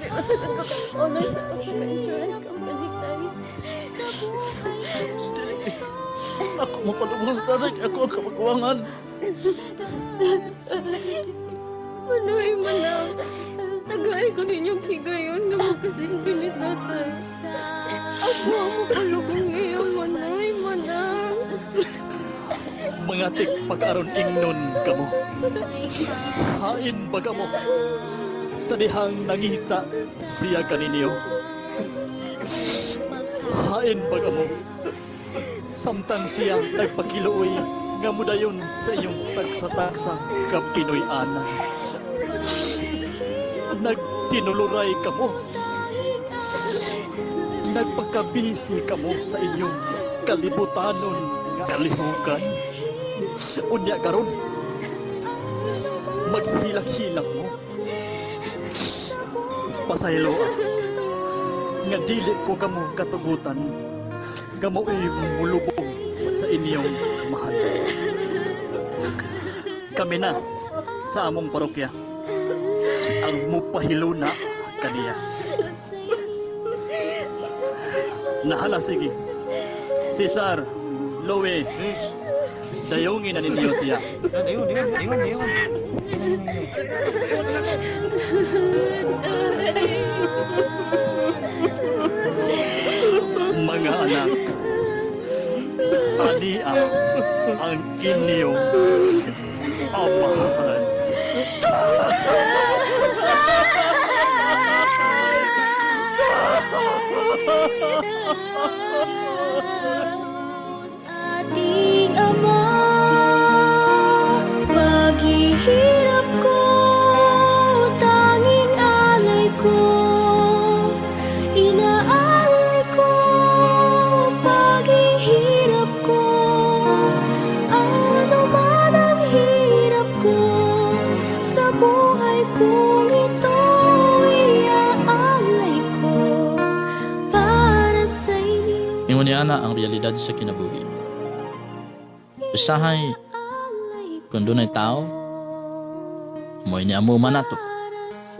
Kaya masagad ko kang honor sa usa ka insurance company tay. Ako mapalubong tatay. Ako ang kamagwangan. Manoy, manang. Tagay ko ninyong higayon na makasilbi ni tatay. Ako ang mapalubong ngayon, manay, manang. Mga tigpag-aron ingnon kamo. Hain ba kamo? Sa dihang nangita siya kaninyo. Hain ba kamo? Samtang siya nagpakiluoy nga mudayon sa iyong tagsa-tagsa ka Pinoy-anan. Nagtinuluray kamo. Nagpagkabisi kamo sa inyong kalibutanon nga kalihukan. Unya karon, maghilak-hilak mo. Pasaylo nga dili ko kamo katugutan, kamo mulubong sa inyong mahal. Kami na sa among parokya ang mupahiluna kaniya. Nahala sige. Cesar, Loe, dayongin na ninyo siya. Dayon, dayon, dayon, dayon. Ang inyong amahan. Ating Ama, paghihirap ko, tanging alay ko, inaalay ko, paghihirap ko, ano man ang hirap ko, sa buhay kong ito, iaalay ko, para sa inyo. Ingon niya na ang realidad sa kinabuhi. Usahay, kung dunay tao, mo'y ni amo man nato,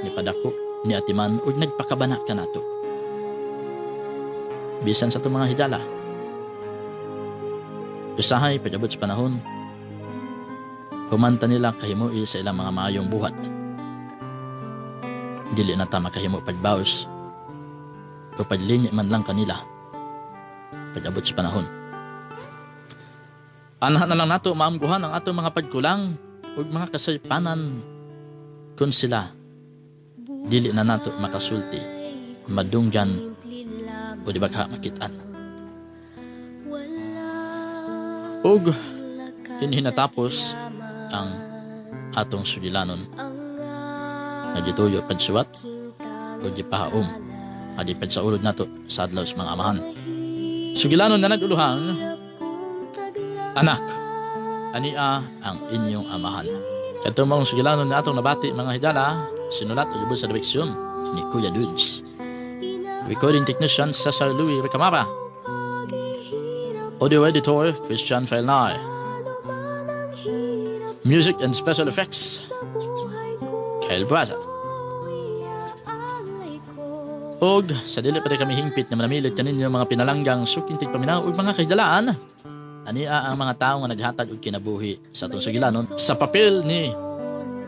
ni padako, ni atiman, ug nagpakabana ka nato. Bisan sa itong mga higala. Usahay, pag-abot sa panahon, humanta nila kahimui sa ilang mga maayong buhat. Dili na ta makahimo pagbaos o paglini man lang kanila pag-abot sa panahon. Anahan na lang nato maamguhan ang atong mga pagkulang ug mga kasaypanan kun sila dili na nato makasulti, madunggan o di ba ka makitaan. Ug dinhi natapos ang atong sugilanon nga gituyo pagsuwat ug gipahaom adipad sa ulod nato sa adlaw sa mga amahan. Sugilanon na naguluhang anak, ania ang inyong amahan. Kadto maong sugilanon nga atong nabati mga higala, sinulat ug ubos sa direksyon ni Kuya Dudes. Recording technician Cesar Louis Recamara. Audio editor Christian Felnay. Music and special effects Kyle Braza. Og sa dili pa rin kami hingpit na manamilit kaninyo mga pinalanggang suking tigpaminaw ug mga kahidalaan, ania ang mga tawo nga naghatag og kinabuhi sa atong sugilanon sa papel ni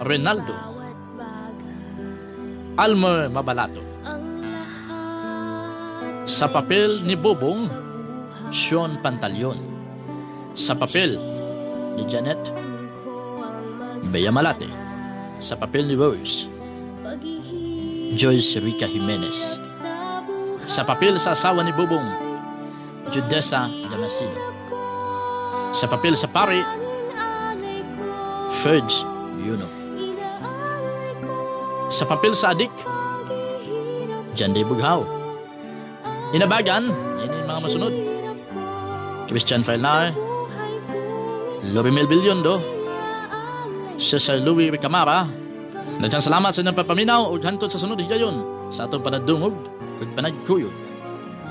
Rinaldo Almer Mabalato, sa papel ni Bobong Sean Pantaleon, sa papel ni Janet Bea Malate, sa papel ni Rose Joyce Rica Jimenez, sa papel sa asawa ni Bobong Judesa Damasceno, sa papel sa pari Ferge Yuno, sa papel sa adik Jandy Bughaw. Inabagan, ini mga masunod: Christian Felnar, Lobimel Bilyondo, Cesar Louis Ricamara. Daghang salamat sa inyong pagpaminaw ug hantod sa sunod higayon sa atong panagdungog ug panagkuyog.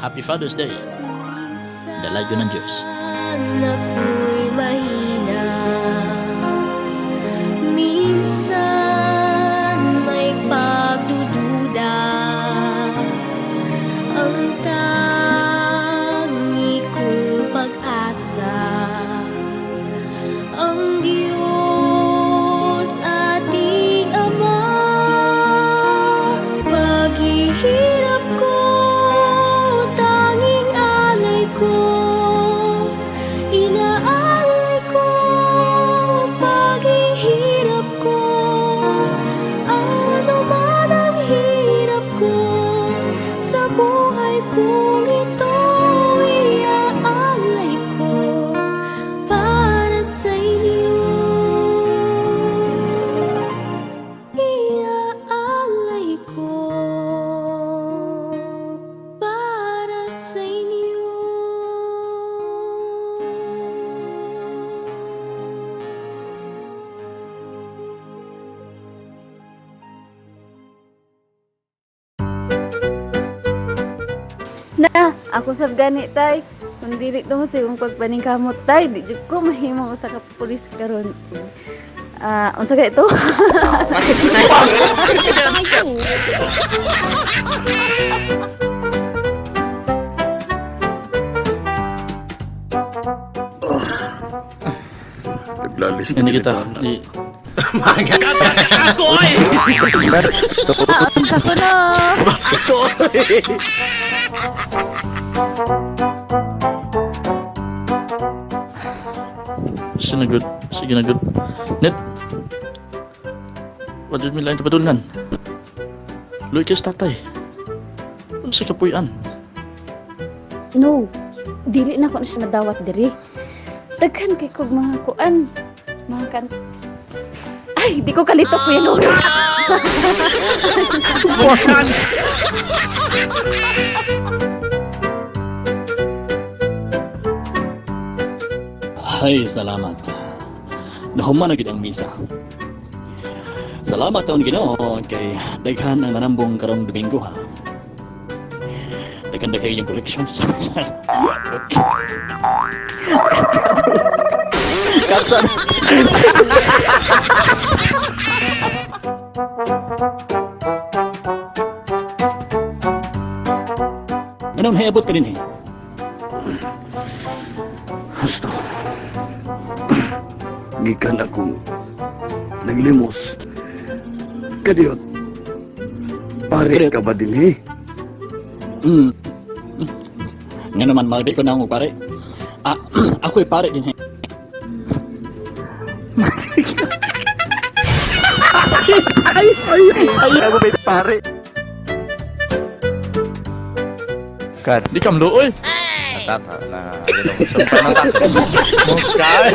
Happy Father's Day. Dalayon ng Diyos. Ako'y mahina. Minsan may pagdududa. Ang tangi kong pag-asa, ang Diyos ating Ama. Paghihirap ko, tanging alay ko, inaalay ko, paghihirap ko, ano man ang hirap ko, sa buhay kong ito, iaalay ko para sa inyo. Iaalay ko para sa inyo. Na, ako sab gani tay. Kung dili tungod sa imong pagpaningkamot tay, di jud ko mahimong usa ka pulis karon. Ah, unsa kay ito? Naglalis Ini kita ni Ah, unsa ko na? Sige na good. Sige na good. Net. Wa jud mi lain kapadulngan. Luoy kay sa tatay. Unsa kapuy-an? No, dili na ko na siya madawat diri. Daghan kay kog mga kuan, mga kan. Ay, di ko kalito, Kuya Nono. Ay, salamat. Nahuman na gid ang misa. Salamat taon Ginoo kay daghan ang nanambong karong Domingo ha. Daghan daghan inyong collections. Kapsa. Anong hayabot ka din eh? Husto. Gikan akong naglimos. Kadiyot. Pare ka ba din eh? Nga naman, maldi ko na ako pare. Ah, ako'y pare din eh. Ay, ay, ay, ako may pare. Kad. Di kam luoy. Tata na sumpa na ta. Mukay.